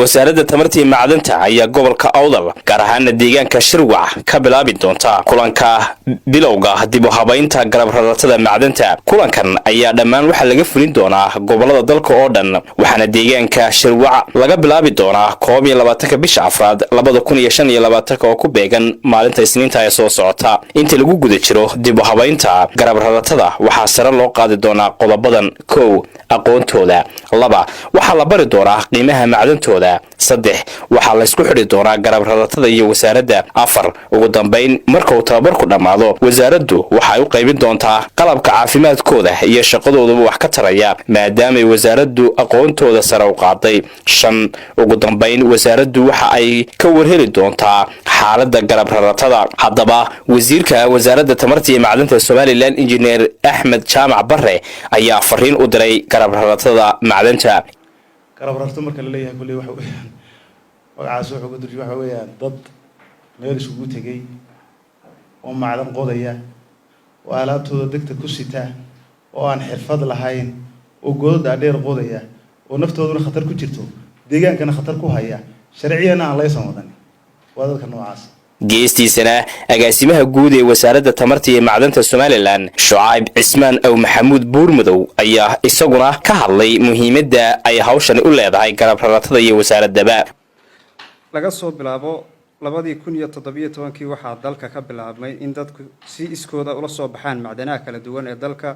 Wasaaradda Tamarta iyo Macdanta ayaa gobolka Awdal, gaar ahaana deegaanka Shirwac, ka bilaabi doonta kulanka bilowga dib u habaynta garab raratada macdanta. Kulankan ayaa dhammaan waxaa laga fulin doonaa gobolada dalka oo dhan, waxaana deegaanka Shirwac laga bilaabi doonaa 21-ka bisha afraad 2025-ka, oo ku beegan maalinta Isniinta ee soo socota. Inta lagu guda jiro dib u habaynta garab raratada, waxaa sare loo qaadi doonaa qodobadan: kow, aqoontooda; laba, waxaa la bari doonaa qiimaha macdantooda; saddex, waxaa laysku xidhi doonaa garab raratada iyo wasaaradda; afar, ugu dambayn, marka uu tababarku dhammaado, wasaaraddu waxa ay u qaybin doontaa qalabka caafimaadkooda iyo shaqadooduba wax ka taraya, maadaamay wasaaraddu aqoontooda sare u qaaday; shan, ugu dambayn, wasaaraddu waxa ay ka warheli doontaa xaaladda garab raratada. Haddaba, wasiirka Wasaaradda Tamarta iyo Macdanta Somaliland, Injineer Axmed Jaamac Bare, ayaa fariin u diray garab raratada macdanta. Garab rarto marka la leeyahay, kulley waxa weeyaan magacaas wuxuu ka durjay waxa weeyaan dad meel isugu tegey oo macdan qodaya oo alaabtooda degta ku sita oo aan xirfad lahayn oo godad dhaadheer qodaya oo naftooduna khatar ku jirto, deegaankana khatar ku haya, sharciyana aan laysan wadan, waa dadka noocaas. Geestiisana, agaasimaha guud ee Wasaaradda Tamarta iyo Macdanta Somaliland, Shucayb Cismaan Aw Maxamuud Buurmadow, ayaa isaguna ka hadlay muhiimadda ay hawshani u leedahay garab raratada iyo wasaaraddaba. Laga soo bilaabo 2017-kii, waxaa dalka ka bilaabmay in dadku si iskooda ula soo baxaan macdanaha kala duwan ee dalka,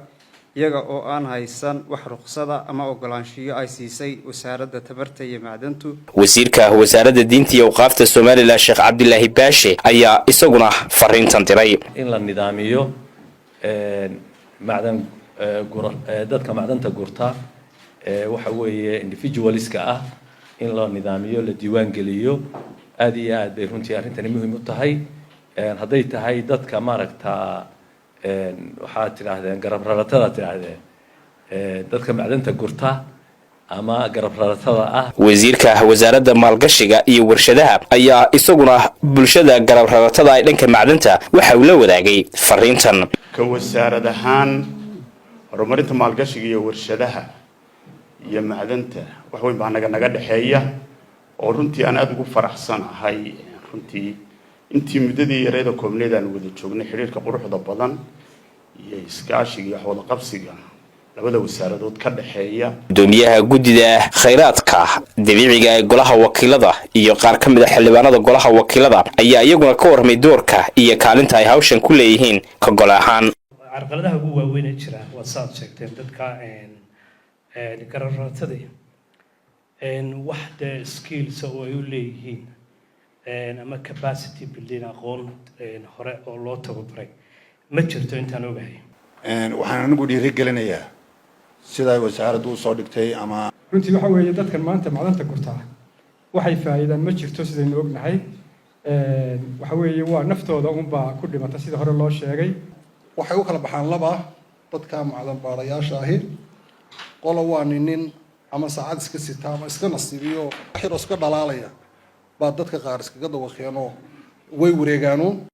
iyaga oo aan haysan wax ruqsada ama ogolaanshiyo ay siisay Wasaaradda Tamarta iyo Macdantu. Wasiirka Wasaaradda Diinta iyo Awqaafta Somaliland, Sheekh Cabdilaahi Baashe, ayaa isaguna fariintan diray. In la nidaamiyo macdan dadka macdanta gurta, waxa weeye individuals-ka ah, in la nidaamiyo, la diiwaan geliyo, aada iyo aad bay runtii arrintani muhiim u tahay. Hadday tahay dadka maaragta waxaad tidhaahdeen garab raratada, tidhaahdeen dadka macdanta gurta ama garab raratada ah. Wasiirka Wasaaradda Maalgashiga iyo Warshadaha ayaa isaguna bulshada garab raratada ay dhanka macdanta waxa uu la wadaagay fariintan. Ka wasaarad ahaan, horumarinta maalgashiga iyo warshadaha iyo macdanta wax weyn baa naga dhexeeya, oo runtii aan aada ugu faraxsanahay runtii intii muddadii yareeda koobneed aan wada joognay, xidhiirka quruxda badan iyo iskaashiga iyo waxwada qabsiga labada wasaaradood ka dhexeeya. Gudoomiyaha guddida khayraadka dabiiciga ee golaha wakiilada iyo qaar ka mid a xildhibaanada golaha wakiilada ayaa iyaguna ka warramay doorka iyo kaalinta ay hawshan ku leeyihiin ka gole ahaan. Carqaladaha ugu waaweyn ee jira waa saaad sheegteen, dadka garab-raratadii wax dee skills oo ay u leeyihiin ama capacity building, aqoon hore oo loo tababaray ma jirto intaan ogahay. Waxaan anigu dhiirigelinayaa siday wasaaraddu usoo dhigtay ama Runtii waxa weeye dadkan maanta macdanta gurtaa waxay faa'iidaan ma jirto. Sidaynu ognahay, waxa weeye waa naftooda unbaa ku dhimata, sida hore loo sheegay. Waxay u kala baxaan laba dadka macdan baarayaasha ahi. Qola waa ninin ama saacad iska sita ama iska nasiibiyo xiro iska dhalaalaya baa dadka qaar iskaga dawaqeenoo way wareegaanuun.